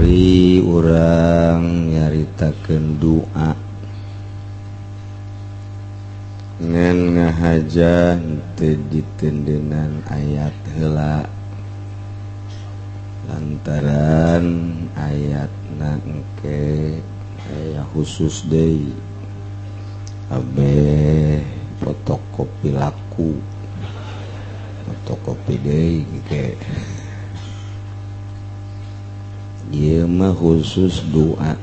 Kamari urang nyaritakeun doa ngan ngahaja teu ditendenan ayat heula lantaran ayatna engke aya khusus deui abeh fotokopi laku fotokopi deui engke. Ieu mah khusus doa.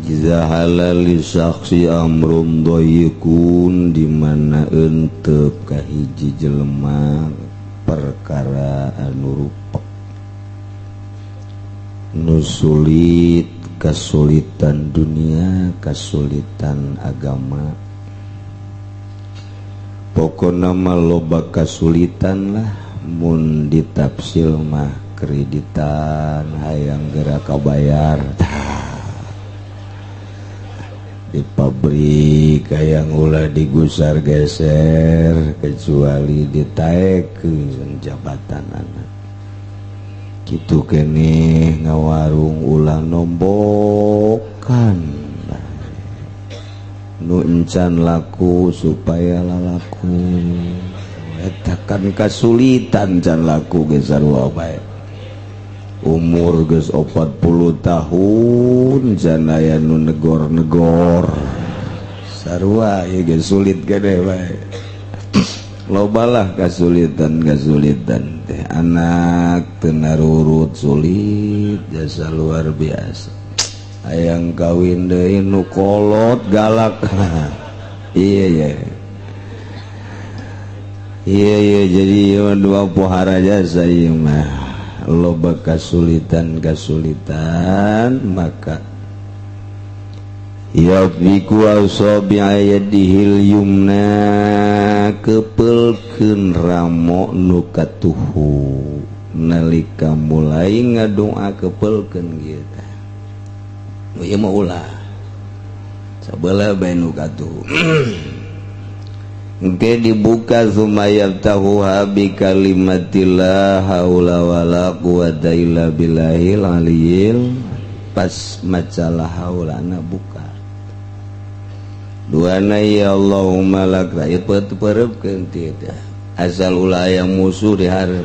Iza halal li saksi amrun dhayyikun, di mana entep ka hiji jelema perkara anu rupek nu sulit, kasulitan dunia, kasulitan agama, pokona mah loba kasulitan lah. Mun ditafsil mah kreditan hayang geura kabayar, di pabrik hayang ulah digusar geser kecuali ditaekkeun jabatan anak kitu keneh, ngawarung ulah nombokan nu encan laku supaya lalaku. Eta kan kasulitan, can laku ge sarua bae. Umur geus 40 tahun can aya nu negor-negor, sarua ieu ge sulit gede bae. Lobalah kasulitan-kasulitan teh, anak teu narurut sulit jasa luar biasa, hayang kawin deui nu kolot galak. Iya iya iya iya, jadi ieu dua pohara jasa ieu mah loba kasulitan-kasulitan. Maka yafiku asabi'a yadihil yumna, kepelkeun ramo nu katuhu nalika mulai ngadoa, kepelkeun kieu tah. Ieu mah ulah sabelah bae nu katuhu. Engke dibuka, summa yaftahuha bi kalimatillah haula wala quwata illa billahil aliyil. Pas maca la haulana buka duana, ya Allahumma lak ieu peureupkeun teu asal ulah aya musuh di hareup.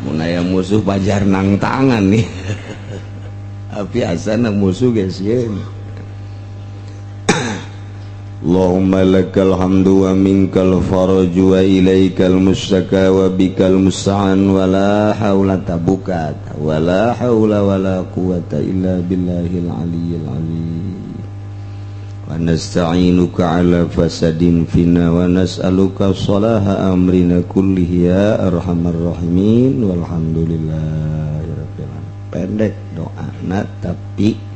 Mun aya musuh pajar nang tangan nih, tapi asana musuh geus sieun. Allahumma lakal hamdu wa minkal faraju wa ilaikal mustaka wa bikal musta'an wa la haula, tabuka wa la haula wa la quwata illa billahil aliyyil azim wa nasta'inuka ala fasadin fina wa nas'aluka salaha amrina kullihi ya arhamar rahimin walhamdulillahi rabbil alamin. Pendek doana, tapi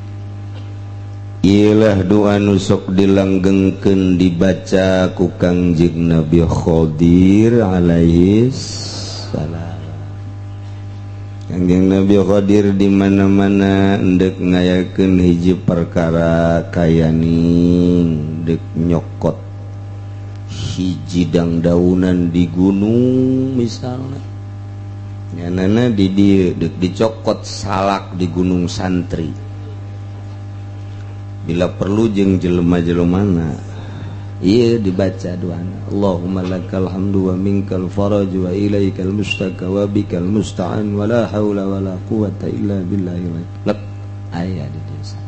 ilah doa nu sok dilanggengkeun dibaca ku Kangjeng Nabi Khidir alaihi salam. Kangjeng Nabi Khidir di mana-mana endek ngayakeun hiji perkara kayaning dek nyokot hiji dangdaunan di gunung misalnya, nyanana di dieu dek dicokot salak di Gunung Santri, bila perlu jeung jelema-jelemana. Iya, dibaca doana, Allahumma lakal hamdu wa minkal faraj wa ilaikal mustaka wa bikal musta'an wa la haula wa la quwata illa billahil lek aya di desa.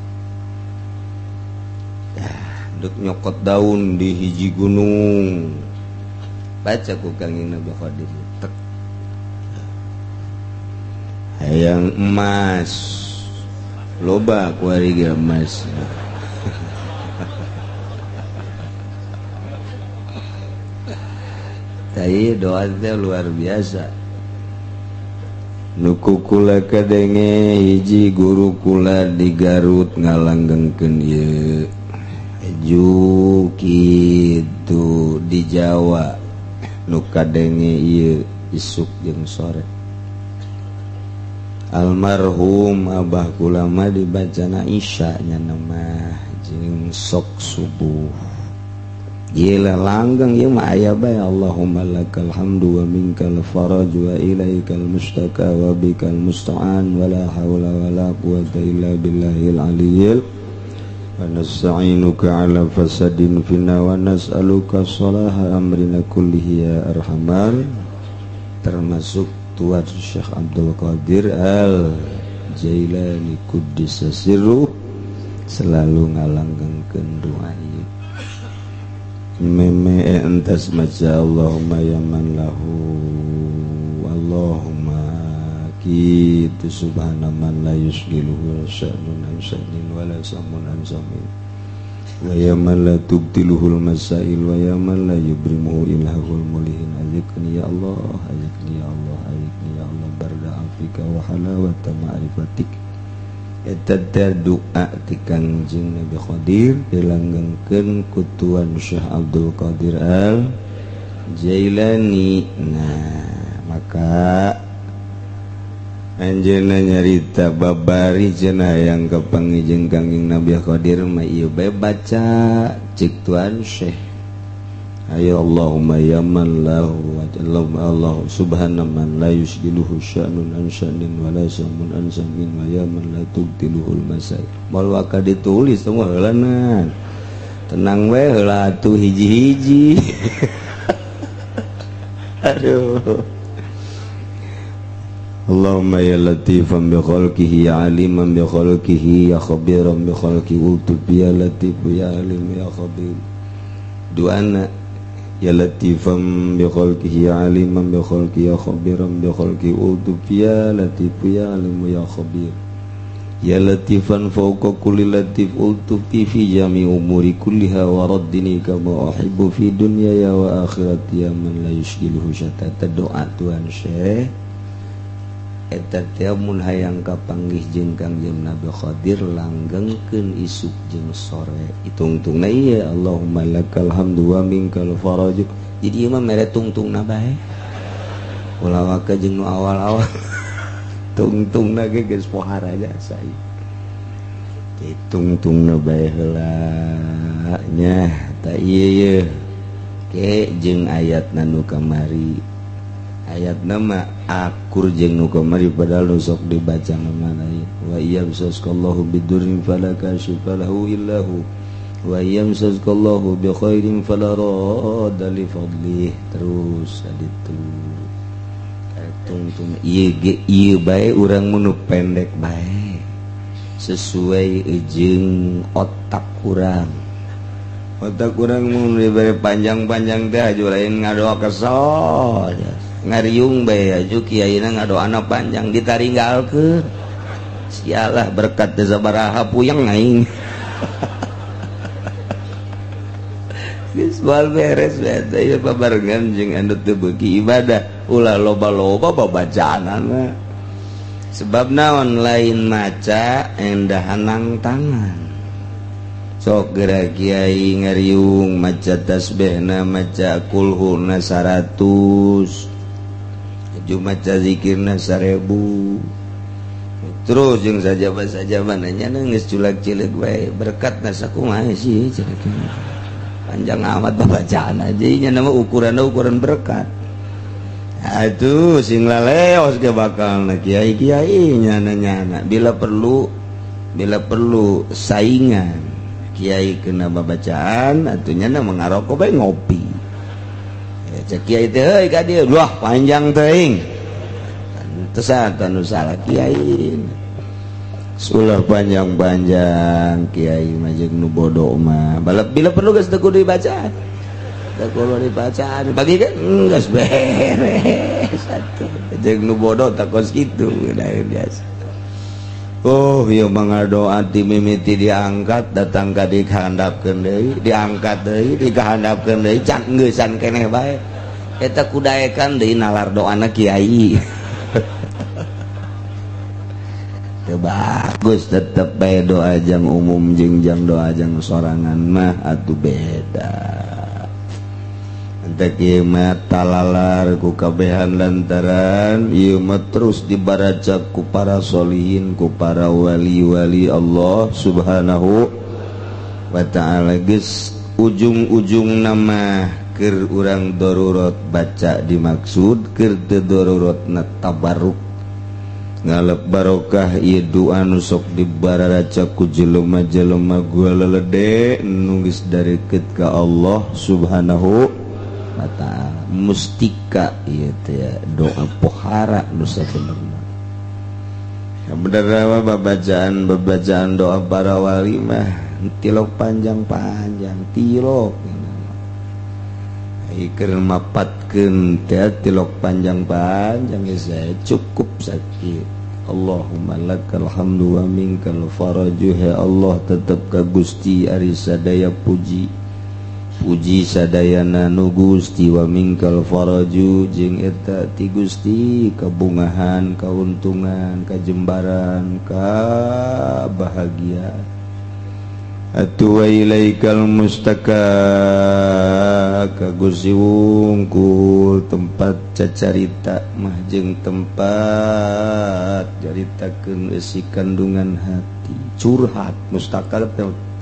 Dek nyokot daun di hiji gunung, baca ku Kangjeng Nabi Khidir tek. Hayang emas loba kuari ge emas. Tai doa teh luar biasa. Nu ku kula kadenge hiji guru kula di Garut ngalanggengkeun ieu ju kitu, di Jawa nu kadenge ieu isuk jeung sore. Almarhum abah kula mah dibacana Isya nya mah jeung sok subuh. Gila langgeng ieu mah aya bae. Allahumma lakal hamdu wa minkal faraj wa ilaikal mustaka wa bikal musta'an wa la haula wa la quwata illa billahil aliyyil wa nasta'inuka ala fasadin fina wa nas'aluka salaha amrina kullihi ya arhamar. Termasuk Tuan Syekh Abdul Qadir Al Jailani Quddisa Sirruh selalu ngalanggengkeun doa ieu. Meme entas maca Allahumma ya man lahu Allahumma kitu subhana man la yusgiluhu sya'nun an sya'nin wa la samun an samin wa ya man la tubtiluhul masail wa ya man la yubrimuhu ilahul mulihin. Azikni ya Allah, azikni ya Allah, azikni ya Allah barda afika wa halawata ma'rifatik. Eta teh doa ti Kangjeng Nabi Khadir dilanggengkeun ku Tuan Syekh Abdul Qadir Al Jailani. Nah, maka anjeunna nyarita babari cenah yang kapanggih jeung Kangjeng Nabi Khadir mah ieu bae baca cik Tuan Syekh. Ayo Allahumma ya man lahu wa Allah subhana man la yusgiluhu sya'nun an sya'nin wa la samun an samin wa ya man la tubtiluhul masail. Moal waka ditulis semua heulanan. Tenang we heula atuh hiji-hiji. Aduh. Allahumma ya latifan bi khalqihi ya aliman bi khalqihi ya khabiran bi khalqihi ultuf ya latif ya alim ya khabir. Duana ya latifan bi khalqihi ya aliman bi khalqihi ya khabiran bi khalqihi ultuf ya latif ya alim ya khabir. Ya latifan fawqa kulli latif ultuf fi jami umuri kulliha wa raddini kama uhibbu fi dunyaya wa akhirati ya man la yushghiluhu syatata. Doa Tuhan Syekh eta teh mun hayang kapanggih jeung Kangjeng Nabi Khadir langgengkeun isuk jeung sore. Itungtungna ieu Allahumma lakal hamdu wa minkal faraj. Jadi ieu mah mere tungtungna bae. Ulah waka jeung nu awal-awal. Tungtungna ge geus pohara jasa ieu. Tungtungna bae heula nya ta ieu ye. Ke jeung ayatna nu kamari. Ayat nama akur jeung nu kamari padahal nu sok dibaca mana ieu. Wa yamsaskallahu bidurrin fala kashifa lahu illa hu wa yamsaskallahu bi khairin fala radda li fadlih. Terus aditu tungtung ieu ge ieu bae urang mun pendek bae sesuai jeung otak urang. Otak urang mun dibere panjang-panjang teh aju lain ngadoa kesel. Ngariung bae aju kiaina ngadoana panjang ditaringgalkeun. Sialah berkat teh sabaraha puyeng aing. Geus moal beres bae teh ieu babarengan jeung anu teu beuki ibadah ulah loba-loba babacaanana. Sebab naon lain maca endahanang tangan. Sok geura kiai ngariung maca tasbihna maca kulhuna 100. Maca zikirna 1000. Terus jeung sajaba-sajaba nya geus culak-cileuk bae berkatna sakumaha sih cenah. Panjang amat babacaan aja nya nama ukuran berkat. Aduh sing laleos ge bakalna kiai-kiai nyana-nyana bila perlu saingan kiai kena babacaan atuh nya mah ngarokok bae ngopi. Cek kiai teh heuy ka dieu wah panjang teuing. Pantesan nu salah kiai. Sulah panjang-panjang kiai mah jeung nu bodoh mah. Balap bila perlu geus teu kudu dibacaan. Teu kudu dibacaan. Bagi kan geus beres atuh. Jeung nu bodoh tak kos kitu biasa. Oh ieu mah ngadoa ti mimiti diangkat datang ka dikahandapkeun deui, diangkat deui, dikahandapkeun deui, can geusan keneh bae. Eta kudaekan deui nalar doana kiai. Teu bagus tetep bae doa jang umum jeung jang doa jang sorangan mah atuh beda. Entek ieu mah talalar ku kabehan lantaran ieu mah terus dibaraca ku para solihin ku para wali-wali Allah Subhanahu wa ta'ala. Geus Ujung-ujung nama keur urang darurat baca dimaksud, keur teu daruratna tabarruk ngalep barokah. Ieu doa nu sok dibararaca ku jelema-jelema gua lelede nu geus dareukeut ka Allah Subhanahu wa Ta'ala. Mustika ieu teh, doa pohara nu sabenerna. Bener mah babacaan babacaan doa para wali mah tilok panjang-panjang, tilok keur mapatkeun teh tilok panjang-panjang geus cukup sakit. Allahumma lakal hamdu wa minkal faraju. Ya Allah, tetep ka Gusti ari sadaya puji, puji sadayana nu Gusti. Wa minkal faraju, jeung eta ti Gusti kabungahan, kauntungan, kajembaran, kabahagiaan. Atuh wa ilaikal mustaka, ka Gusti wungkul tempat cacarita mah jeung tempat caritakeun eusi kandungan hati, curhat. Mustaka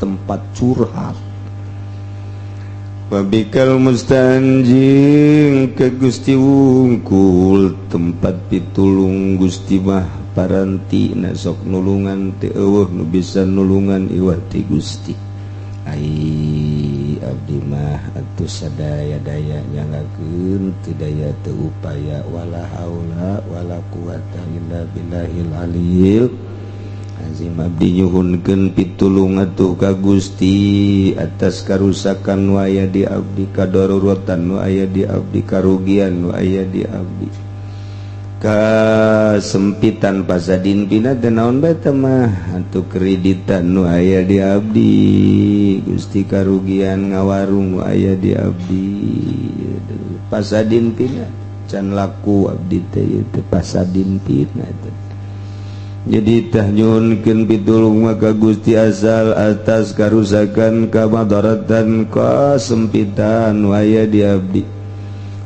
tempat curhat. Wabikal musta'an, jeung ke Gusti wungkul tempat pitulung. Gusti mah paranti na sok nulungan, teu euweuh nu bisa nulungan iwat ti Gusti. Ai abdi mah atuh sadaya-daya nyanggakeun, teu daya teu upaya. Wala haula wala quwata illa billahil aliyil azim. Abdi nyuhunkeun pitulung atuh ka Gusti atas karusakan nu aya di abdi, kadaruratan nu aya di abdi, karugian nu aya di abdi, kasempitan pasadin pina teu naon bae teh mah atuh, kreditan nu aya di abdi Gusti, karugian ngawarung nu aya di abdi, pasadin pina can laku abdi teh teh, pasadin pina teh. Jadi tah nyuhunkeun pitulung maka Gusti asal atas karusakan, kamadaratan, kasempitan nu aya di abdi.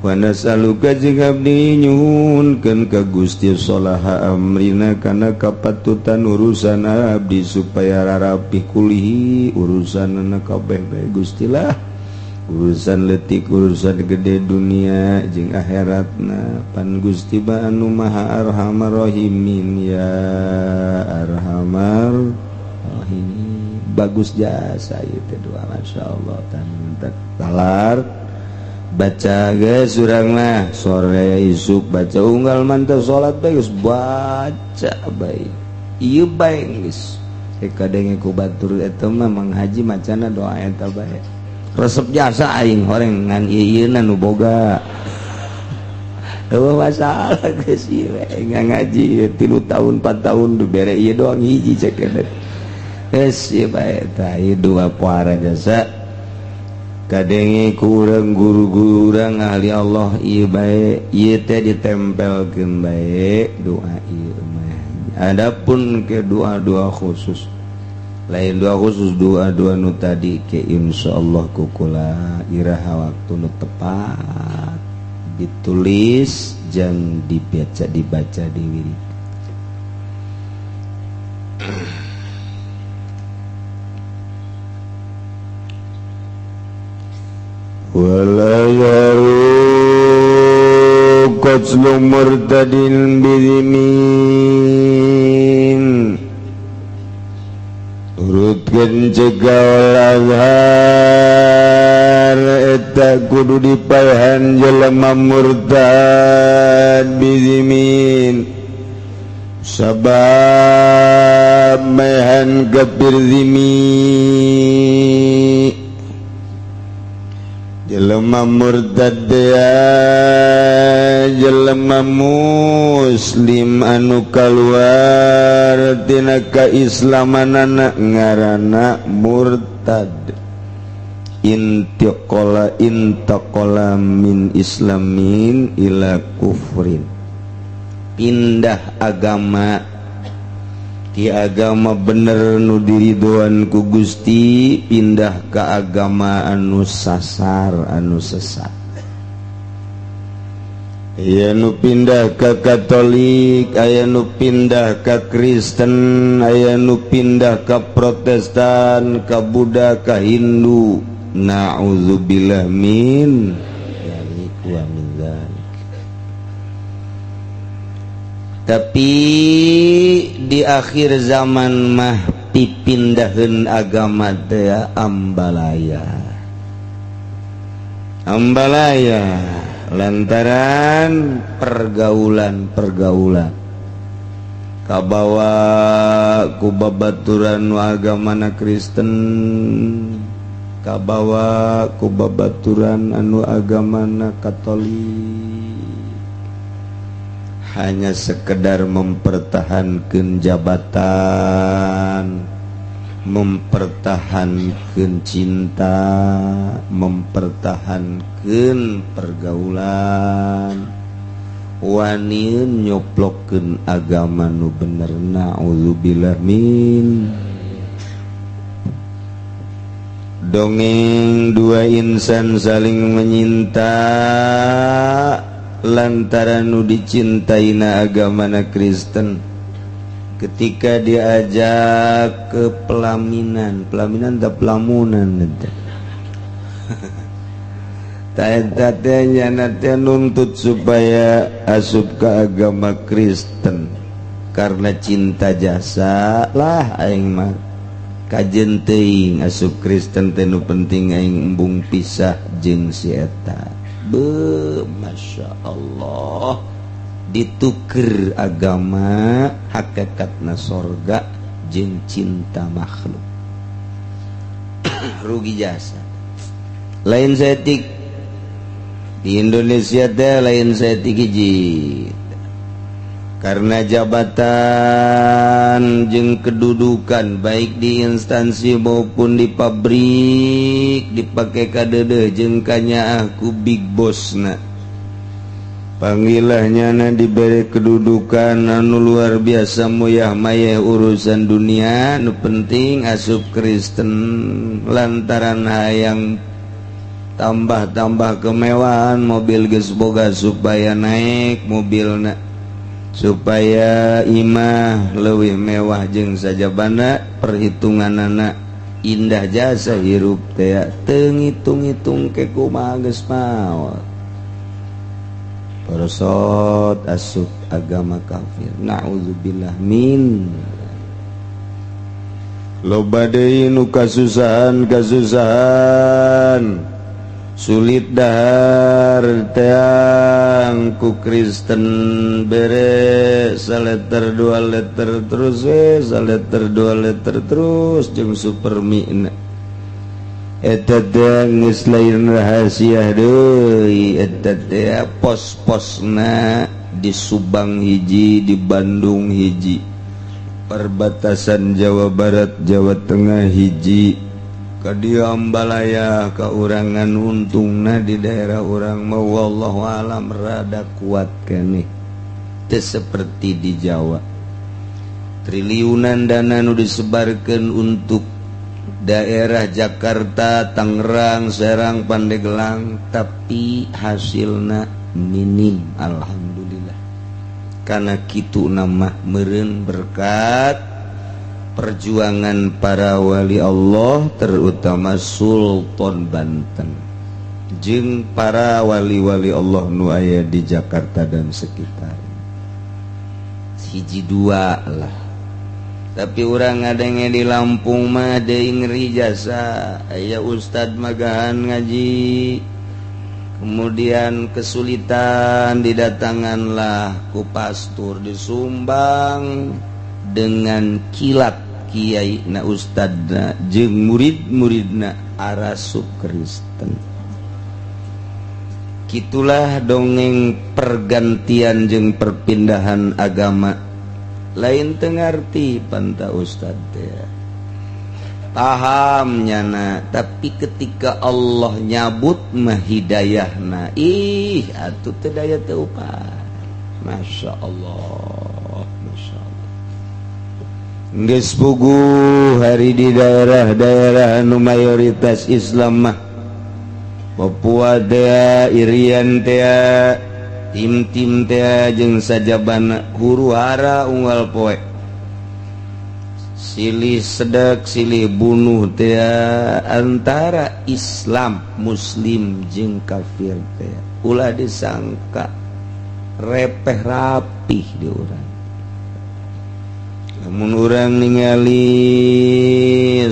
Wa nas'aluka, jeung abdi nyuhunkeun ka Gusti, sholaha amrina, kana kapatutan urusan abdi supaya rarapih, kulihi urusanana kabeh bae Gusti lah, urusan letik, urusan gede, dunia jeung akhiratna. Pan Gusti ba anu maha arhamar rahimin, ya arhamar rahimin. Bagus jasa ieu teh doa, masyaallah. Talar baca geus urang mah sore isuk baca, unggal mantap salat bae geus baca bae ieu bae geus. Kadenge ku batur eta mah Mang Haji macana doa eta bae resep jasa. Aing horeng ngan ieu nu boga eueuh masalah geus ieu ngaji 3 tahun 4 tahun dibere ieu doang hiji cek geus ieu bae. Tah, ieu dua puara jasa kadenge ku urang guru-guru urang ahli Allah. Ieu bae, ieu teh ditempelkeun bae doa ieu mah. Adapun ke doa-doa khusus lain, doa khusus, doa-doa nu tadi ke insyaallah kukula iraha waktu nu tepat ditulis jangan dibaca, dibaca di wirid. Wala yaru qatlu murtadin bidzimin. Turutkeun cegah Azhar, eta kudu dipaehan jelema murtad bidzimin sabab mehan kafir zimi. Jelema murtad ya jelema muslim anu kaluar tina kaislamanana ngaranna murtad. Intiqala, intaqala min islamin ila kufrin, pindah agama di agama bener nu diridoan ku Gusti pindah ke agama anu sasar, anu sesat. Aya nu pindah ke Katolik, aya nu pindah ke Kristen, aya nu pindah ke Protestan, ke Buddha, ke Hindu. Na'udzubillah min dzalik wa min dzalik. Tapi di akhir zaman mah pipindahan agama teh ambalaya, ambalaya lantaran pergaulan-pergaulan kabawa ku babaturan nu agamana Kristen, kabawa ku babaturan anu agamana Katolik, hanya sekedar mempertahankan jabatan, mempertahankan cinta, mempertahankan pergaulan, wani nyoplokeun agama nu bener. Naudzubillah min. Dongeng dua insan saling menyinta lantaran nu dicintaina agamana Kristen. Ketika diajak ke pelaminan, pelaminan tak pelamunan, tanya nuntut supaya asup ke agama Kristen karena cinta jasa lah. Aing mah kajen teuing asup Kristen teh, nu penting aing embung pisah jeung si eta. Be, Masya Allah, dituker agama hakikatna sorga jeung cinta makhluk, rugi jasa. Lain saeutik di Indonesia teh, lain saeutik hiji, karena jabatan jeung kedudukan baik di instansi maupun di pabrik dipakai kadeudeuh jeung kanyaah ku big bossna. Panggilahnya na diberi kedudukan anu luar biasa, muyah mayah urusan dunia, nu penting asup Kristen lantaran hayang tambah-tambah kemewahan. Mobil geus boga, supaya naik mobilna, supaya imah leuwih mewah jeung sajabana. Perhitungan anak indah jasa hirup teh teu ngitung-ngitung ke kumaha geus maot, porosot asup agama kafir. Naudzubillah min. Loba deui nu kasusahan kasusahan sulit dahar teang ku Kristen, bere saleter dua liter terus we, saleter dua liter terus jeung supermi. Eta teh geus lain rahasia deui, eta teh pos-posna di Subang hiji, di Bandung hiji, perbatasan Jawa Barat Jawa Tengah hiji, ka dieu ambalaya kaurangan. Untungna di daerah urang mah, wallahu alam, rada kuat keneh, teu seperti di Jawa. Triliunan dana nu disebarkan untuk daerah Jakarta, Tangerang, Serang, Pandeglang, tapi hasilna minim. Alhamdulillah, karena kitu nama meren berkat perjuangan para wali Allah, terutama Sultan Banten jeung para wali-wali Allah nu aya di Jakarta dan sekitar, hiji dua lah. Tapi urang ngadenge di Lampung mah deui ngeri jasa. Aya ustad magahan ngaji, kemudian kesulitan, didatanganlah ku pastur, disumbang dengan kilat, kiai na, ustadna jeung murid-muridna arasup Kristen. Gitulah dongeng pergantian jeung perpindahan agama. Lain teu ngarti panta ustad teh, paham nyana, tapi ketika Allah nyabut mah hidayahna, ih atuh teu daya teu upaya. Masya Allah, Masya Allah. Geus puguh hari di daerah-daerah anu mayoritas Islam mah, Papua teh, Irian teh, tim-tim teh jeung sajabana, huru hara unggal poe. Silih sedak, silih bunuh teh antara Islam, Muslim jeung kafir teh. Ulah disangka repeh, rapih di urang. Namun urang ningali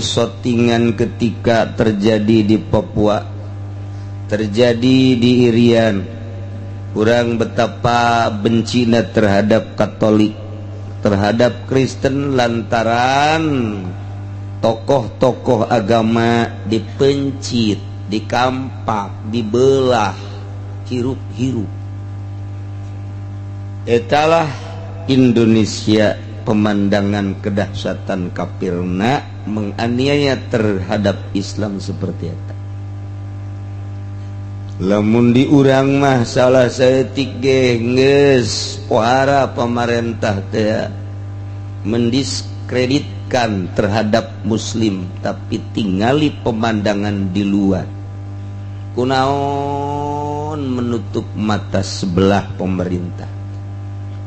settingan ketika terjadi di Papua, terjadi di Irian, kurang betapa bencina terhadap Katolik, terhadap Kristen, lantaran tokoh-tokoh agama dipencit, dikampak, dibelah hirup-hirup. Etalah Indonesia, pemandangan kedahsyatan kafirna menganiaya terhadap Islam seperti itu. Lamun di urang mah salah saeutik ge geus pohara pamarentah teh mendiskreditkan terhadap muslim. Tapi tingali pemandangan di luar, kunaon menutup mata sebelah pemerintah?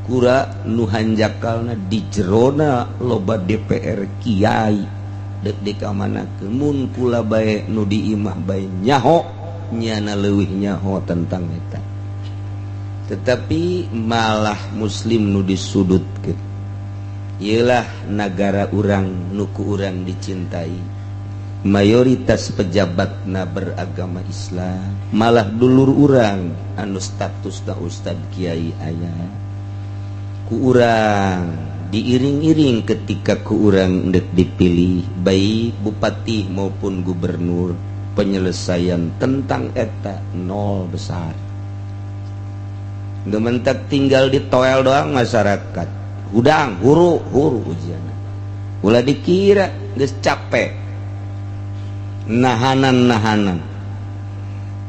Kura nu hanjakalna di jerona loba DPR, kiai, dek di kamana mun kula bae nu di imah bae nyaho, nyana leuwih nyaho tentang eta. Tetapi malah muslim nu disudutkeun. Iyalah negara urang nu ku urang dicintai, mayoritas pejabat na beragama Islam, malah dulur urang anu status da ustad, kiai aya ku urang diiring-iring ketika ku urang ndek dipilih, baik bupati maupun gubernur. Penyelesaian tentang eta nol besar. Gementek tinggal di toel doang. Masyarakat hudang, huru huru ujian. Ulah dikira geus capek nahanan nahanan.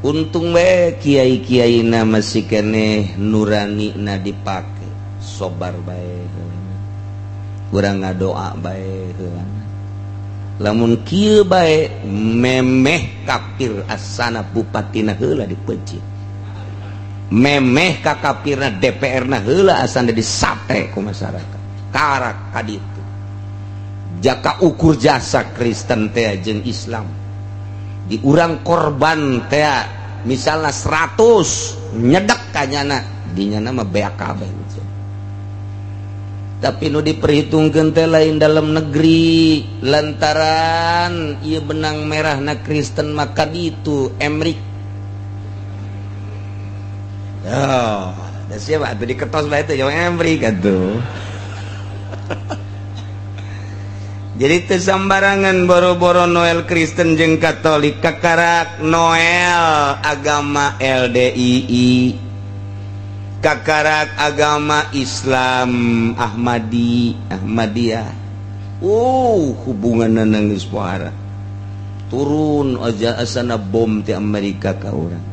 Untung we kiai-kiai na masih keneh nurani na dipake. Sobar bae, kurang ngadoa bae. Lamun kieu bae, memeh kafir asana bupatina heula dipencit, memeh ka kafirna DPR na heula asana disate ku masyarakat. Karak kaditu jaka ukur jasa Kristen teh jeung Islam di urang. Korban teh misalnya 100 nyedek kanyana, dinyana mah beak kabeh. Tapi nu diperhitungkan teh lain dalam negeri, lantaran ieu benang merah na Kristen maka itu Emrik. Oh, da siapa atuh diketos bae teh jeung Emrik atuh. Jadi teu sambarangan boro-boro Noel Kristen jeung Katolik, kakarak Noel agama LDII, kakarak agama Islam Ahmadi, Ahmadiyah, hubungan nangis pohara turun aja asana bom ti Amerika ka urang.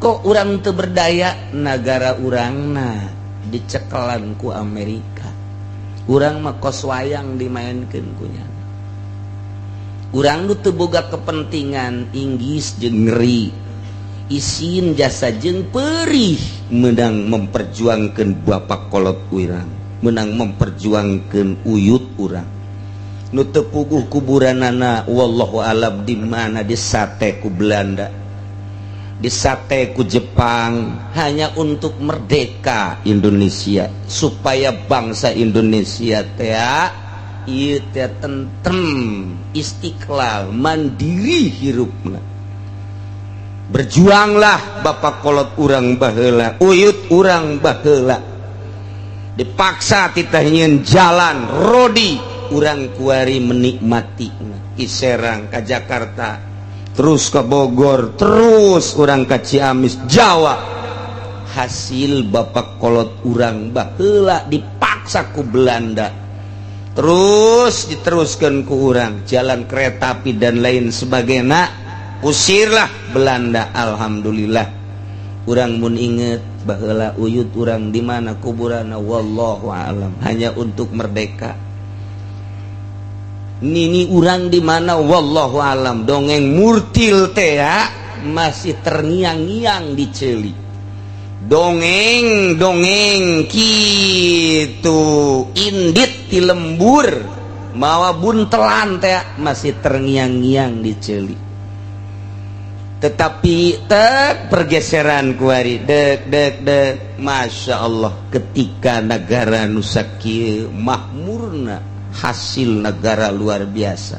Kok urang teu berdaya? Negara urangna dicekelan ku Amerika, urang mah kos wayang dimainkeun ku nyana. Urang nu teu boga kepentingan Inggris jeung ngeri isin jasa jeung perih, menang memperjuangkan bapak kolot urang, menang memperjuangkan uyut urang nu teu puguh kuburanana, wallahu alam di mana, disate ku Belanda, disate ku Jepang, hanya untuk merdeka Indonesia, supaya bangsa Indonesia teh ieu teh tentrem, istiqlal, mandiri hirupna. Berjuanglah bapak kolot urang baheula, uyut urang baheula, dipaksa titah nyieun jalan rodi. Urang kuari menikmati ki Serang ke Jakarta, terus ke Bogor, terus urang ke Ciamis, Jawa, hasil bapak kolot urang baheula dipaksa ku Belanda. Terus diteruskan ku urang jalan kereta api dan lain sebagainya. Usirlah Belanda, alhamdulillah. Urang mun inget baheula uyut urang di mana kuburanna, wallahu alam, hanya untuk merdeka. Nini urang di mana, wallahu alam. Dongeng murtil teh masih terngiang-ngiang di ceuli. Dongeng dongeng gitu indit di lembur. Mawa buntelan teh masih terngiang-ngiang di ceuli. Tetapi tek pergeseran kuari dek dek dek, masya Allah, ketika negara nu sakieu makmurna, hasil negara luar biasa,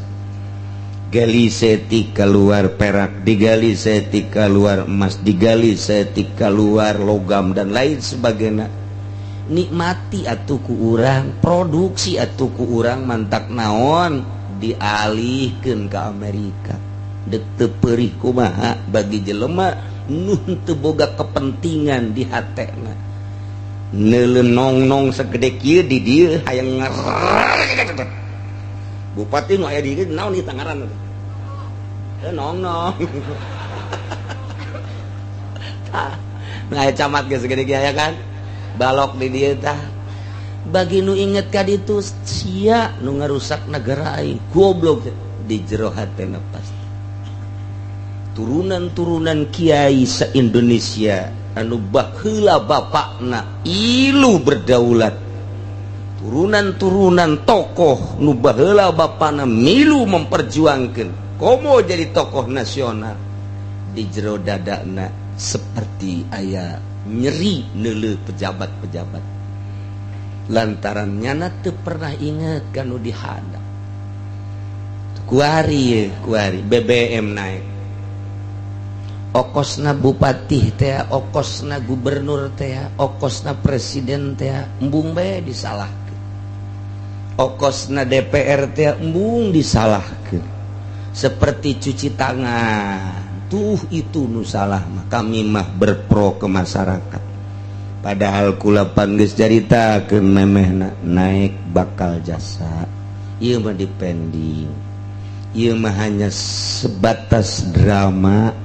gali saeutik keluar perak, digali saeutik keluar emas, digali saeutik keluar logam dan lain sebagainya. Nikmati atuh ku urang, produksi atuh ku urang, mantak naon dialihkan ke Amerika. Dek teu perih kumaha bagi jelema nu teu boga kepentingan di hatena? Neuleu nong-nong segede kieu di dieu, hayang bupati nu aya di dieu. Naon ieu tangaran eh nong nong? Tah, nu aya camat ge segede kieu aya kan balok di dieu. Tah, bagi nu inget ka ditu, sia nu ngarusak negara aing, goblok, di jero hatena pasti turunan-turunan kiai se-Indonesia anu baheula bapakna ilu berdaulat, turunan-turunan tokoh nu baheula bapakna milu memperjuangkan komo jadi tokoh nasional, di jero dadana seperti aya nyeri neuleu pejabat-pejabat lantaran nyana teu pernah inget kanu dihadap. Kuari kuari BBM naik, okosna bupati teh, okosna gubernur teh, okosna presiden teh, embung bae disalahkeun. Okosna DPR teh, embung disalahkeun. Seperti cuci tangan tuh, itu nu salah mah kami mah berpro ke masyarakat. Padahal kula pan geus caritakeun, memehna naik bakal jasa. Ieu mah dipending, ieu mah hanya sebatas drama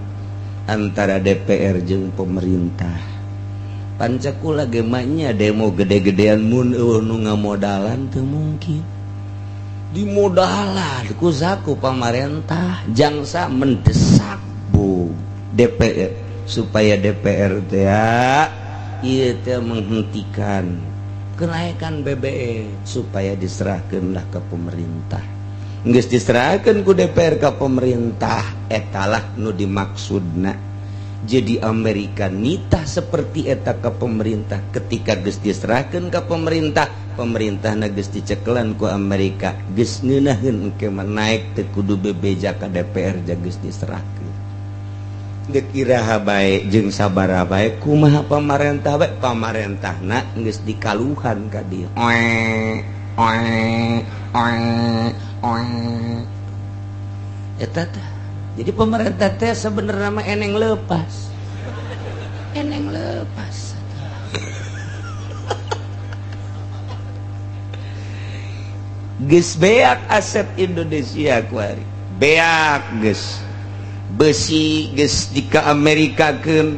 antara DPR jeung pemerintah. Pancakula gemanya demo gede-gedean, mun euweuh nu ngamodalan teu mungkin. Dimodalan ku saku pamarentah jangsa mendesak bu DPR supaya DPR teh ieu teh menghentikan kenaikan BBM supaya diserahkanlah ke pemerintah. Geus diserahkan ku DPR ke pemerintah, etalah nu dimaksudna. Jadi Amerika nitah seperti eta ke pemerintah. Ketika geus diserahkan ke pemerintah, pemerintah geus dicekelan ku Amerika, geus ngeunaheun engke mah naik teu kudu bebeja ka DPR, ja geus diserahkeun. Dek iraha bae jeung sabaraha bae, kumaha pamarentah bae, pamarentahna geus dikaluhan ka dieu. Oe oe oe oe, eta teh. Jadi pemerintah teh sebenarnya mah eneng lepas, eneng lepas. Geus beak aset Indonesia kuari, beak geus. Besi geus di ka Amerikakeun,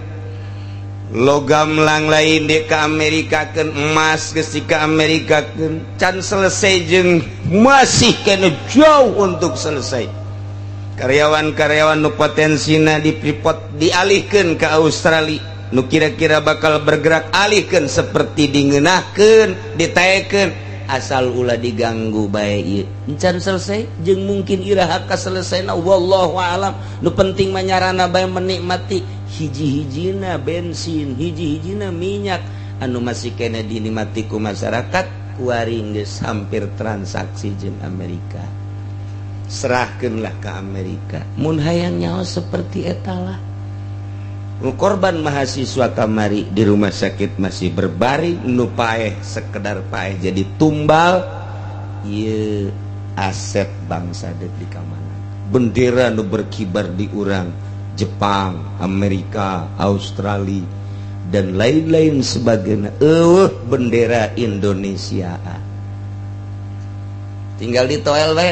logam lang lain di ka Amerikakeun, emas geus di ka Amerikakeun. Can selesai jeung masih kena jauh untuk selesai. Karyawan-karyawan nu potensina di Freeport dialihkan ke Australia, nu kira-kira bakal bergerak alihkan, seperti dingeunahkeun, ditaekeun, asal ulah diganggu bae. Ieu encan selesai jeung mungkin iraha ka selesai, wallahu alam. Nu penting manyarana bae menikmati hiji-hijina bensin, hiji-hijina minyak anu masih kena dinikmati ku masyarakat. Kuari geus hampir transaksi jeung Amerika, serahkanlah ke Amerika. Mun hayang nyaho seperti etalah. Nu korban mahasiswa kamari di rumah sakit masih berbaring, nu paeh sekedar paeh jadi tumbal. Ieu aset bangsa dek di kamana? Bendera nu berkibar di urang Jepang, Amerika, Australia, dan lain-lain sebagainya. Eueuh bendera Indonesia. Tinggal di toel we,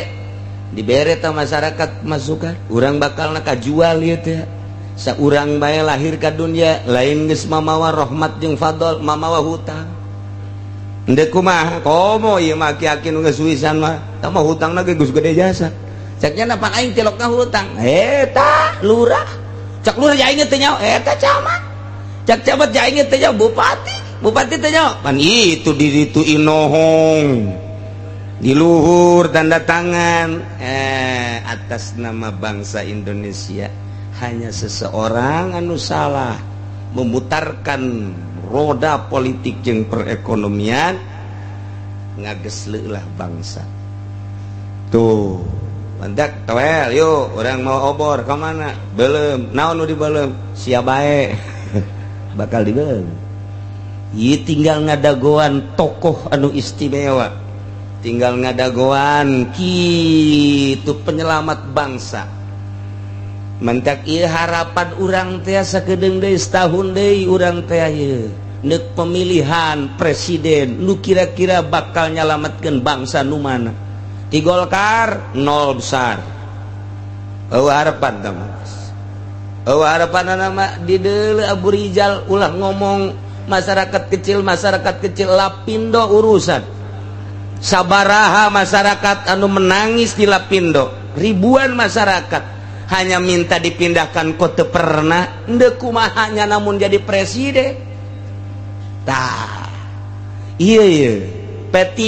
dibere ta masyarakat masukan, urang bakal kajual ieu teh. Saurang bae lahir ka dunia lain geus mamawa rahmat jeung fadl, mamawa hutang. Henteu kumaha komo ieu mah, aki-aki nu geus wisan mah tah mah hutangna ge geus gede jasa. Ceknya napa aing tilokna hutang eta lurah, cek lurah aing teh nyaho eta camat, cek camat aing teh nyaho bupati, bupati teh nyaho pan itu di ditu inohong. Di luhur tanda tangan atas nama bangsa Indonesia. Hanya seseorang anu salah memutarkan roda politik jeung perekonomian, ngagesleulah bangsa tuh. Mantak toel, yuk orang mau obor ke mana belum naon nu dibelum siap bae bakal dibelum. Ieu tinggal ngadagoan tokoh anu istimewa, tinggal ngadagoan kitu penyelamat bangsa. Mantak ieu harapan urang teh sakedeung deui, setahun deui urang teh ieu neuk pemilihan presiden. Nu kira-kira bakal nyalamatkeun bangsa nu mana? Di Golkar nol besar. Oh, harapan teh. Oh, harapan nama di deuleu Abu Rizal. Ulah ngomong masyarakat kecil, masyarakat kecil. Lapindo urusan sabaraha masyarakat anu menangis di Lapindo? Ribuan masyarakat hanya minta dipindahkan kota, pernah ndek kumahanya namun jadi presiden. Tah, iya iya P3.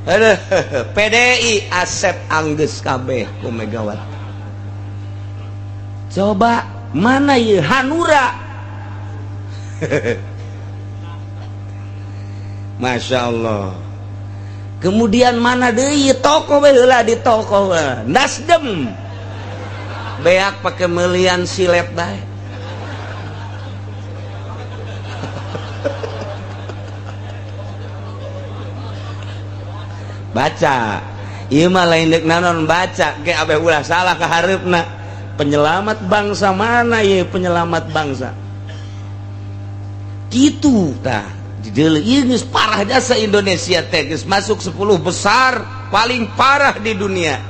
Aduh, PDI Asep angges kabeh ku Megawati. Coba mana ieu Hanura? Masya Allah. Kemudian mana deui tokoh we heula di tokoh we. Nasdem beak pakai melian silet bae. Baca ieu mah lain deuk naon, baca ge abeh ulah salah ka hareupna. Penyelamat bangsa mana ieu? Penyelamat bangsa kitu tah. Ieu geus parah jasa Indonesia teh, geus masuk 10 besar paling parah di dunia.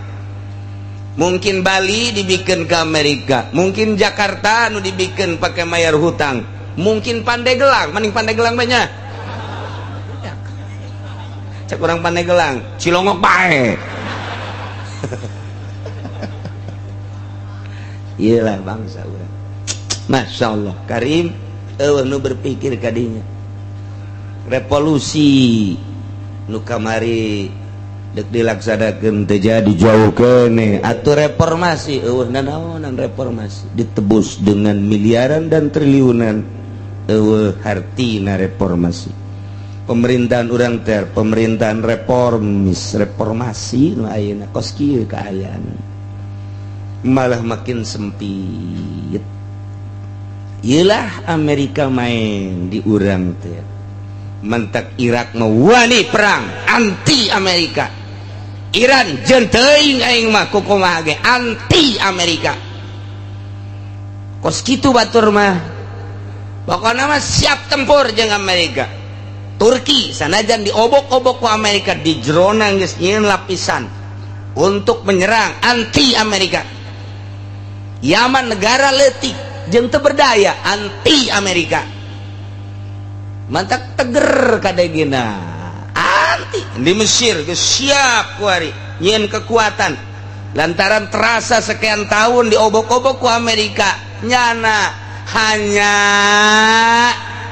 Mungkin Bali dibikin ke Amerika, mungkin Jakarta nu dibikin pakai mayar hutang, mungkin Pandeglang, mending Pandeglang banyak. Cek orang Pandeglang, Cilongok bae. Iyalah bangsa urang. Masya Allah Karim, eueuh nu berpikir kadinya. Revolusi nu kamari dek dilaksanakeun teu jadi, jauh keneh atuh reformasi, eueuh nanaonan reformasi ditebus dengan miliaran dan triliunan, eueuh hartina reformasi. Pemerintahan urang teh pemerintahan reformis, reformasi nu ayeuna kos kieu kaayaan malah makin sempit. Iyalah Amerika main di urang teh. Mentak Irak mah wani perang anti Amerika. Iran jeung teuing aing mah kukumaha ge anti Amerika. Kos kitu batur mah. Pokona mah siap tempur jeung Amerika. Turki sanajan diobok-obok ku Amerika, di jerona geus nyieun lapisan untuk menyerang anti Amerika. Yaman negara leutik jeung teu berdaya anti Amerika. Mantak teger kadegina anti. Di Mesir geus siap kuari nyieun kekuatan lantaran terasa sekian tahun diobok-obok ku Amerika, nyana hanya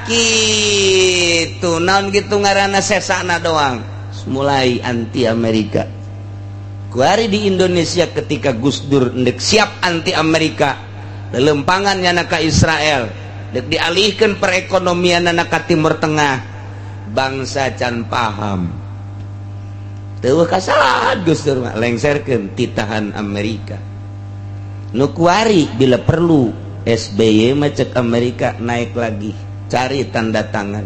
gitu naon gitu ngaranna sesana doang, mulai anti Amerika. Kuari di Indonesia ketika Gus Dur ndek siap anti Amerika, lelempangan nyana ka Israel, dek dialihkan perekonomian nyana ka Timur Tengah, bangsa can paham. Teu kasalahan Gus Dur mah lengserkeun titahan Amerika. Nu kuari bila perlu SBY mah cek Amerika naik lagi, cari tanda tangan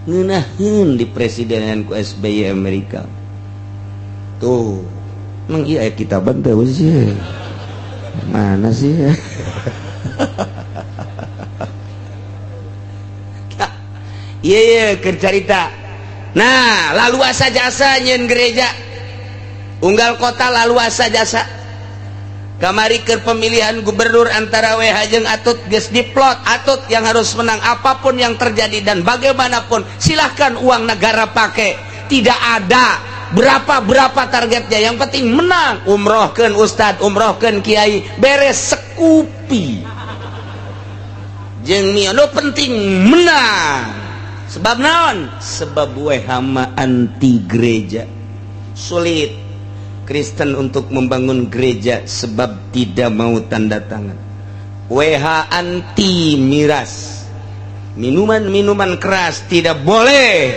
ngeunaheun di presidenan ku SBY Amerika tuh. Emang iya kita bantu sih mana sih? Iya iya keur carita. Nah, laluasa jasa nyeun gereja unggal kota, laluasa jasa. Kamari ke pemilihan gubernur antara WH jeung Atut geus diplot, Atut yang harus menang apapun yang terjadi dan bagaimanapun, silahkan uang negara pakai, tidak ada berapa-berapa targetnya, yang penting menang. Umrohkeun ustad, umrohkeun kiai, beres sekupi. Jeung mio nu penting menang. Sebab naon? Sebab WH mah anti gereja. Sulit Kristen untuk membangun gereja sebab tidak mau tanda tangan. WH anti miras. Minuman-minuman keras tidak boleh.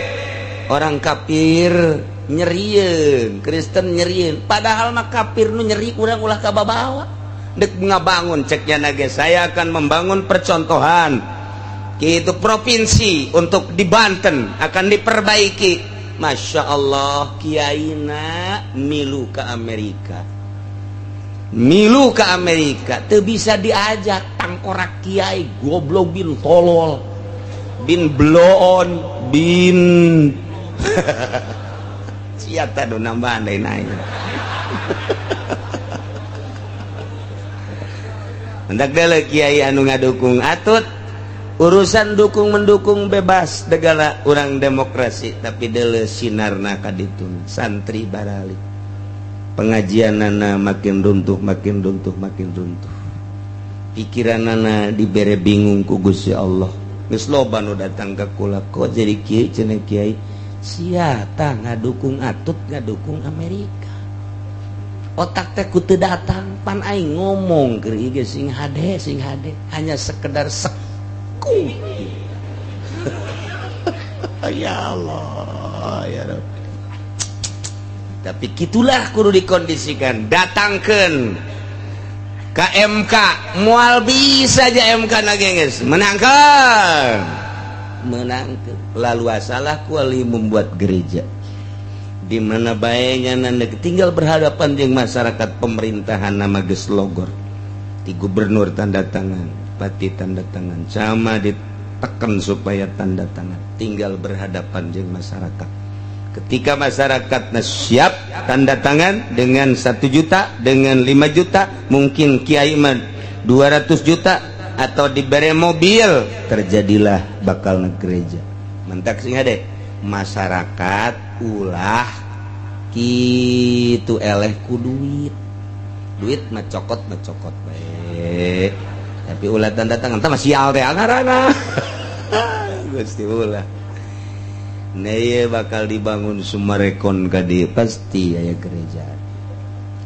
Orang kafir nyerieun, Kristen nyerieun. Padahal mah kafir nu nyeri, urang ulah kababawa. Dek ngabangun ceknya nage, saya akan membangun percontohan gitu provinsi untuk di Banten akan diperbaiki. Masya Allah, kiaina milu ke Amerika, milu ke Amerika, tuh bisa diajak. Tangkorak kiai goblok bin tolol bin bloon bin siapa do nambahan deui nanya. Mendak deuleu kiai anu ngadukung Atut. Urusan dukung mendukung bebas, segala orang demokrasi, tapi deuleu sinarna kaditu. Santri baralik, pengajianana makin runtuh, makin runtuh, makin runtuh. Pikiranana dibere bingung ku Gusti Allah. Geus loba nu datang ka kula, "Kok jadi kieu?" cenah. "Kiai sia tah ngadukung Atut, ngadukung Amerika." Otak teh ku teu datang. Pan aing ngomong keur ieu sing hade, sing hade, hanya sekedar seku. Ya Allah, ya Rabbi. Tapi gitulah, kudu dikondisikan. Datangkan KMK, mual bisa aja MK geus menangkan, menangkan. Lalu asalah kuali membuat gereja di mana baiknya, nanda tinggal berhadapan dengan masyarakat. Pemerintahan nama geus logor di gubernur tanda tangan, bupati tanda tangan, sama ditekan supaya tanda tangan. Tinggal berhadapan dengan masyarakat. Ketika masyarakat siap tanda tangan dengan 1 juta, dengan 5 juta, mungkin kiai 200 juta atau diberi mobil, terjadilah bakal gereja. Mentak sih deh, masyarakat ulah gitu eleh ku duit. Duit mah cokot mah cokot baik, tapi ulah tanda tangan. Tah sial teh ngaranna. Gusti, ulah. Nah, bakal dibangun Summarecon kadi pasti aya gereja.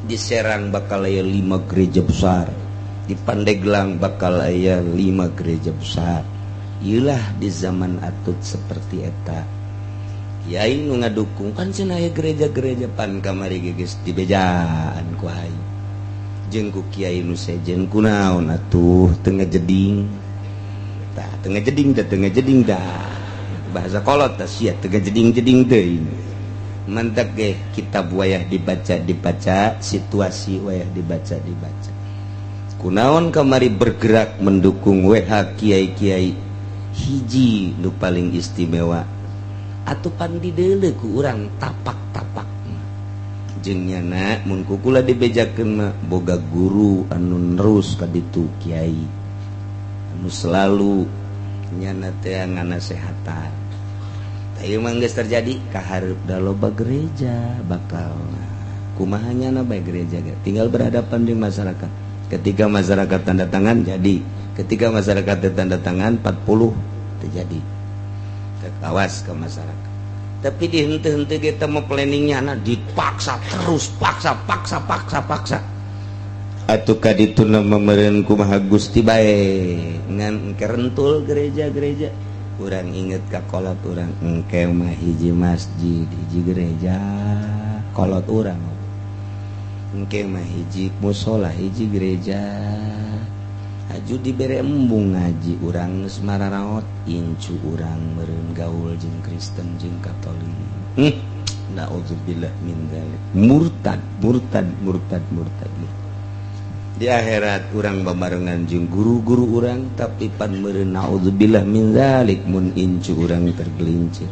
Di Serang bakal aya lima gereja besar, di Pandeglang bakal aya lima gereja besar. Iyalah, di zaman Atut seperti eta. Kiai nu ngadukung kan cenah aya gereja-gereja, pan kamari geus dibejaan ku aing jeung ku kiai nu sejen. Kunaon atuh tengah jeding tah, tengah jeding dah, tengah jeding dah, bahasa kolot tah sia, tengah jeding-jeding teuing. Mantak ge kitab wayah dibaca dibaca, situasi wayah dibaca dibaca. Kunaon kamari bergerak mendukung WH kiai-kiai? Hiji nu paling istimewa atuh pan dideuleu ku urang tapak-tapak. Jeung nyana mun ku kula dibejakeun mah boga guru anu nerus ka ditu, kiai anu selalu nyana teh nganasehatan. Tah, ieu mah geus terjadi kahareup da loba gereja. Bakal kumaha nyana bae gereja ge tinggal berhadapan dengan masyarakat. Ketika masyarakat tanda tangan, jadi. Ketika masyarakat tanda tangan 40, terjadi. Awas ke masyarakat. Tapi di hente-hente kita mau planningnya, nah, dipaksa terus, paksa, paksa, paksa, paksa. Atuh kaditu nama meureun kumaha Gusti bae ngan engke rentul gereja-gereja. Urang inget ka kolot urang, engke mah hiji masjid hiji gereja. Kolot urang, engke mah hiji musola hiji gereja. Aju dibere embung ngaji, urang geus mararaot, incu urang meureun gaul jeung Kristen jeung Katolik. Naudzubillah min dzalik. Murtad, murtad, murtad, murtad, murtad. Di akhirat urang babarengan jeung guru-guru urang, tapi pan meureun naudzubillah min dzalik mun incu urang tergelincir.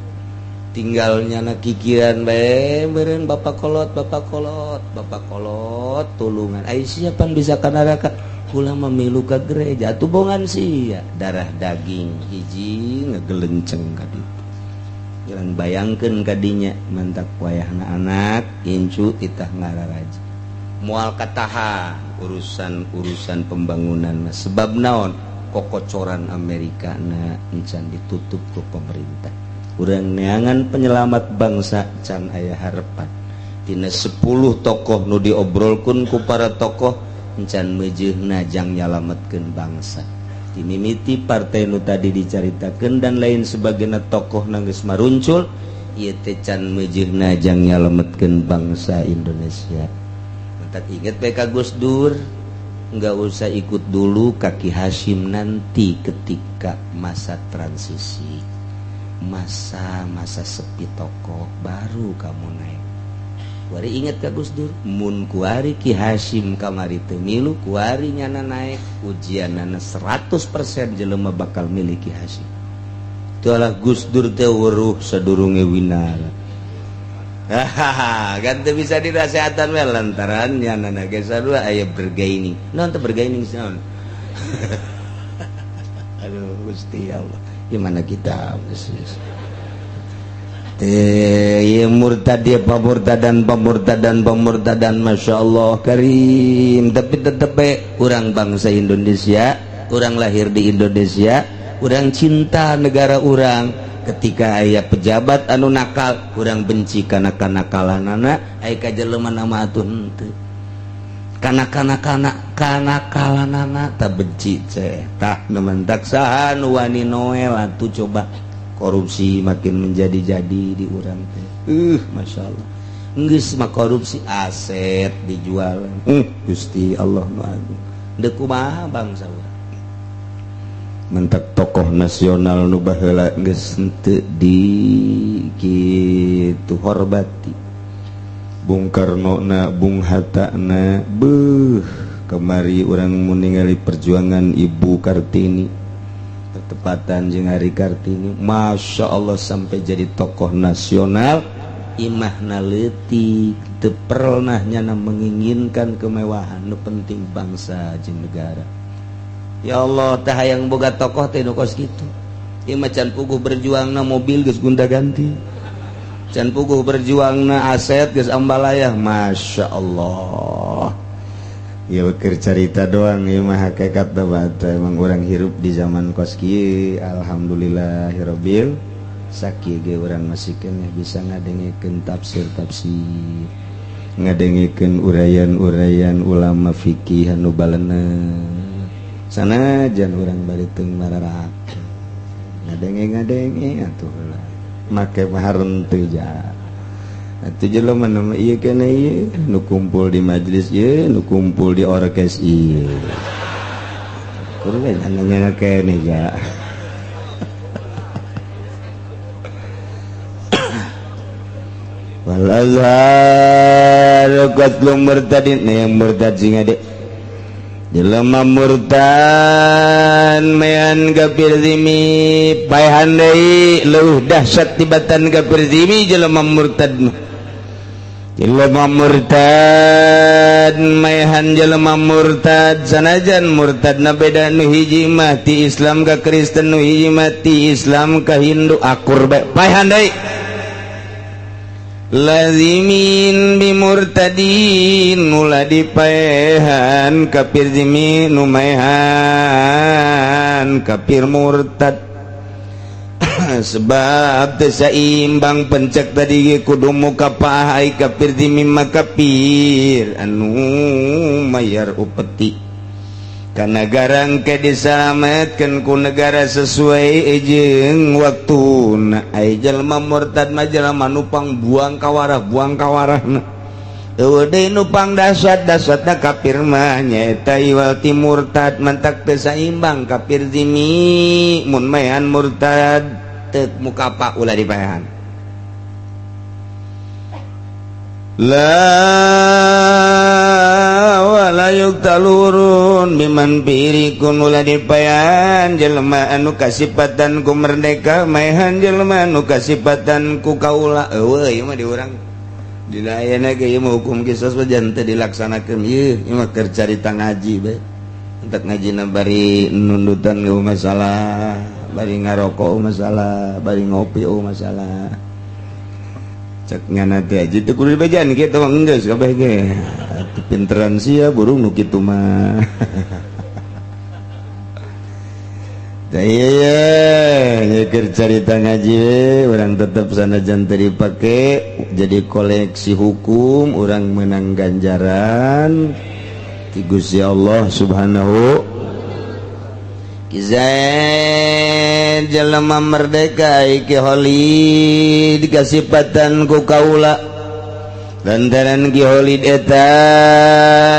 Tinggal nyana kikiran bae meureun bapak kolot, bapak kolot, bapak kolot tulungan. Ai siapa bisa ka neraka? Kula memilu ka gereja atuh bongan sia darah daging hiji ngegelenceng ka ditu. Jangan bayangkeun kadinya. Mantak wayahna anak incu titah ngararaja moal katahan urusan-urusan pembangunan. Sebab naon? Kokocoran Amerika na encan ditutup ku pemerintah. Urang neangan penyelamat bangsa can aya harapan. Tina 10 tokoh nu diobrolkeun ku para tokoh, encan meujeuhna jang nyalametkeun bangsa. Dimimiti partai nu tadi dicaritakeun dan lain sebagainya, tokoh geus maruncul ieu teh can meujeuhna jang nyalametkeun bangsa Indonesia. Tak inget bae ka Gus Dur, nggak usah ikut dulu kaki Hasyim, nanti ketika masa transisi, masa-masa sepi tokoh, baru kamu naik. Kuari inget ka Gus Dur, mun kuari Ki Hasyim kamari teu milu, kuari nyana naik, ujianana 100% jelema bakal milih Ki Hasyim. Itulah Gus Dur teh weruh sadurunge winara. Hahaha, kan teu bisa dinasehatan we lantaran nyana ge sarua aya bargaining. Naon teh bargaining naon? Aduh, Gusti Allah. Gimana kita? Teh murtad dia, pemurtadan, pemurtadan, pemurtadan, masya Allah karim. Tapi tetep urang bangsa Indonesia, urang lahir di Indonesia, urang cinta negara urang. Ketika aya pejabat anu nakal, urang benci karena kanakalanana. Aya ka jelema nama atuh henteu kana kana kana kanakalanana tak benci ceh. Tah, nu mentak saha nu wani noel atuh? Coba korupsi makin menjadi-jadi di urang teh. Masya Allah, geus mah korupsi aset dijual. Gusti Allah nu agung, deuk kumaha bangsa urang? Mentak tokoh nasional nu baheula geus henteu di kitu hormati. Bung Karno na, Bung Hatta na, beuh, kemari urang ningali perjuangan Ibu Kartini, bertepatan jeung Hari Kartini. Masya Allah, sampai jadi tokoh nasional, imahna leutik, teu pernah nyana menginginkan kemewahan, nu penting bangsa jeung negara. Ya Allah, tah hayang boga tokoh teh nu kos kitu. Ieu mah can puguh berjuangna, mobil geus gonta-ganti, can puguh berjuangna, aset geus ambalayah. Masya Allah. Ya, keur carita doang ieu mah, hakikat teh emang urang hirup di zaman kos kieu. Alhamdulillahirabbil, sakieu ge urang masih keneh bisa ngadengekeun tafsir-tafsir, ngadengekeun uraian-uraian ulama fikih anu baleuneuh. Sanajan urang bari teu mararak ngadenge-ngadenge atuh lah, make mah teu ja. Atuh jelema nama ieu keneh, ieu nu kumpul di majelis, ieu nu kumpul di orkes ieu. Kudu nanya keneh ja. Wal azhar qatlu murtadin, yang murtad sing ade jelema murtad mayan kafir zimi, paehan deui leuwih dahsyat tibatan kafir zimi jelema murtad mah. Jelema murtad maehan jelema murtad, sanajan murtad na beda, nu hiji mah ti Islam ka Kristen, nu hiji mah ti Islam ka Hindu, akur bae, paehan deui. Lazimin bimurtadin, mula dipaehan kafir zimi nu maehan kafir murtad, sebab teu saimbang. Pencek tadi kudu muka paai kafir zimi mah kafir anu mayar upeti karena garang ke disalametkeun ku negara sesuai jeung waktuna. Ai jelema murtad mah jelema nupang buang kawarah, buang kawarahna. Eueuh deui nu pang dahsyat dahsyatna kafir mah nyaeta iwal ti murtad. Mantak teu saimbang kafir zimi mun maehan murtad teu mukapa, ulah dipaehan. La wala yuktalurun biman pirikun, ulah dipaehan jelema anu kasipatan ku merdeka, maehan jelema anu kasipatan ku kaula. Eueuh, ieu mah di urang dina ayeuna ge ieu mah hukum kisos mah jangan teu dilaksanakeun. Ieu ieu mah keur carita ngaji bae. Entek ngajina bari nundutan ge masalah, bari ngarokok masalah, bari ngopi masalah. Cek ngana teh aja teu kudu dibejaan kitu mah, geus kabeh ge. Atuh pinteran sia burung nu kitu mah. Iya, cerita ngaji urang tetap sanajan teu dipake jadi koleksi hukum, urang menang ganjaran ti Gusti Allah Subhanahu. Ki Zaid jelema merdeka, Ki Khalid dikasipatan ku kaula lantaran Ki Khalid eta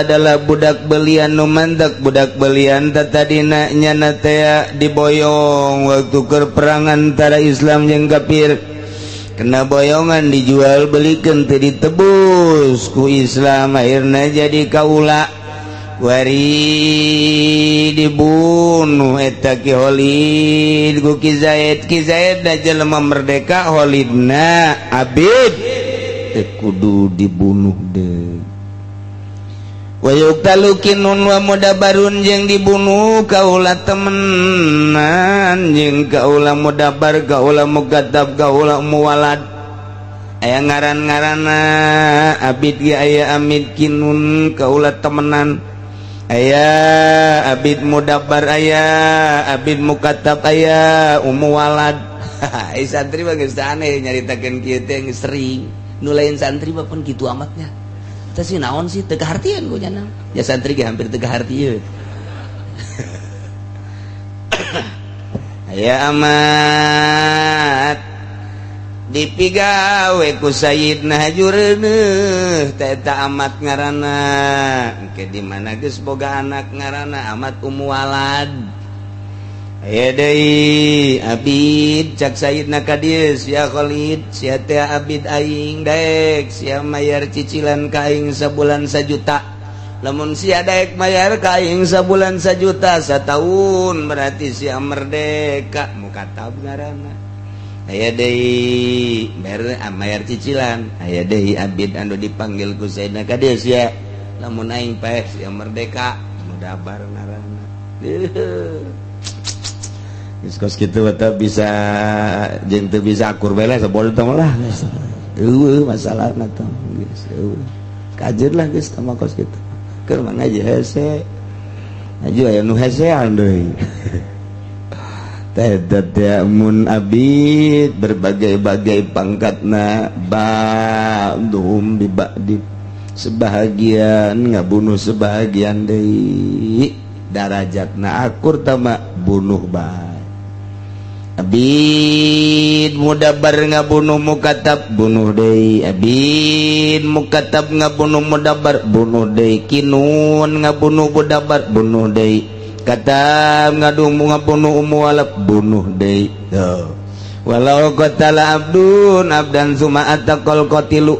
adalah budak belian nu mantak budak belian tadina nyana teh diboyong waktu keur perang antara Islam jeung kafir, kena boyongan, dijual belikan, teu ditebus ku Islam, akhirnya jadi kaula. Wari dibunuh eta Ki Khalid ku Ki Zaid. Ki Zaid da jelema merdeka, Khalidna abid, teu kudu dibunuh deh. Wa yuqtalu kinun wa mudabarun, jeung dibunuh kaula temenan jeung kaula mudabar, kaula mukatab, kaula muwalad. Aya ngaran-ngaranna abid ge, aya abid kinun, kaula temenan aya, abid mudabar aya, abid mukatab aya, ummu walad. Ai santri mah geus aneh nyaritakeun kieu teh, geus sering. Nu lain santri mah pun kitu amatnya. Teh sih naon sih, teu kahartieun ku nya. Ya santri ge hampir teu kahartieun. Aya amat dipigawe ku Sayyidna hajureuneuh teh eta amat ngaranna. Engke di mana geus boga anak, ngaranna amat ummu walad. Aya deui abid, cak Sayyidna ka dieu, "Sia Khalid, sia teh abid aing, daek sia mayar cicilan ka aing sabulan 1 juta. Lamun sia daek mayar ka aing sabulan 1 juta, satahun berarti sia merdeka." Mukatab ngaranna. Aya deui bayar, mayar cicilan. Aya deui abid anu dipanggil ku Sayyidna ka dieu, "Sia, lamun aing paeh sia merdeka." Mudabar ngaranna. Geus kos kitu teh bisa jeung teu bisa akur bae lah, sabodo teh lah geus. Eueuh masalahna teh geus eueuh. Kajeun lah geus teh mah kos kitu. Keur mah ngaji hese. Ngaji aya nu hesean deui. Teh teh mun abid berbagai-bagai pangkatna, ba'dhum bi ba'din, sebahagian ngabunuh sebahagian deui, darajatna akur tama bunuh bae. Abid mudabar ngabunuh mukatab, bunuh deui. Abid mukatab ngabunuh mudabar, bunuh deui. Kinun ngabunuh mudabar, bunuh deui. Katab ngadung ngabunuh ummu walad, bunuh deui. Tuh. Walau qatala abdun abdan summa ataqal qatilu,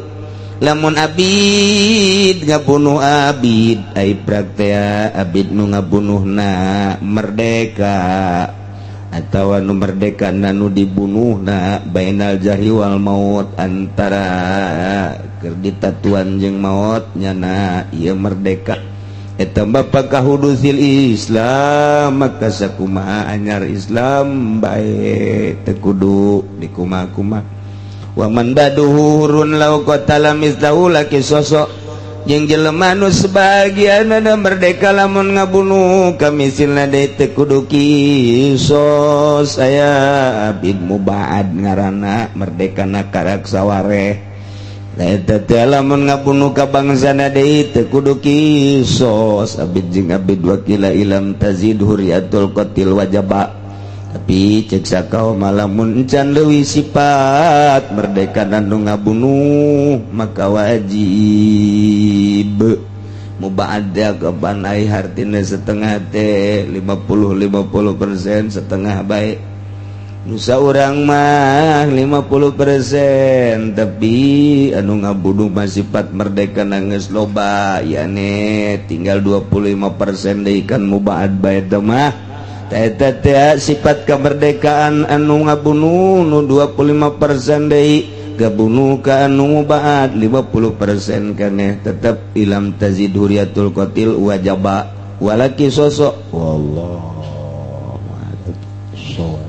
lamun abid ngabunuh abid, ai praktea abid nu ngabunuhna merdeka atau nu merdeka nu dibunuhna, bainal jarhi wal maut, antara keur ditatuan jeung maut nyana ieu merdeka eta. Bapak kahudusil Islam, maka sakumaha anyar Islam bae teu kudu dikumaha-kumaha. Wa man ba'duhu hurun law qatala mislahu laki sosok, jeung jelema nu sebagian ada merdeka lamun ngabunuh kamisilna deui teu kudu kisos. Aya abid mubaad ngaranna, merdekana karak sawareh. Eta teh lamun ngabunuh ka bangsana deui teu kudu kisos, abid jeung abid. Wakila ilam tazid huriyatul qatil wajaba, tapi cek sakau malamun encan leuwih sifat merdeka dan nu ngabunuh maka wajib mubaad kapan ai hartina setengah teh 50 50%, setengah baik. Nusa urang mah 50%, tapi anu ngabunuh mah sifat merdeka nangis loba yane tinggal 25% deui kan mubaad bae teh mah. Eta teh sifat kemerdekaan anu ngabunuh nu 25% deui gabunuh ka anu mubaad 50% keneh, tetep ilam tazid huriyatul qatil wajaba walaki sosok. Wallahu a'lam.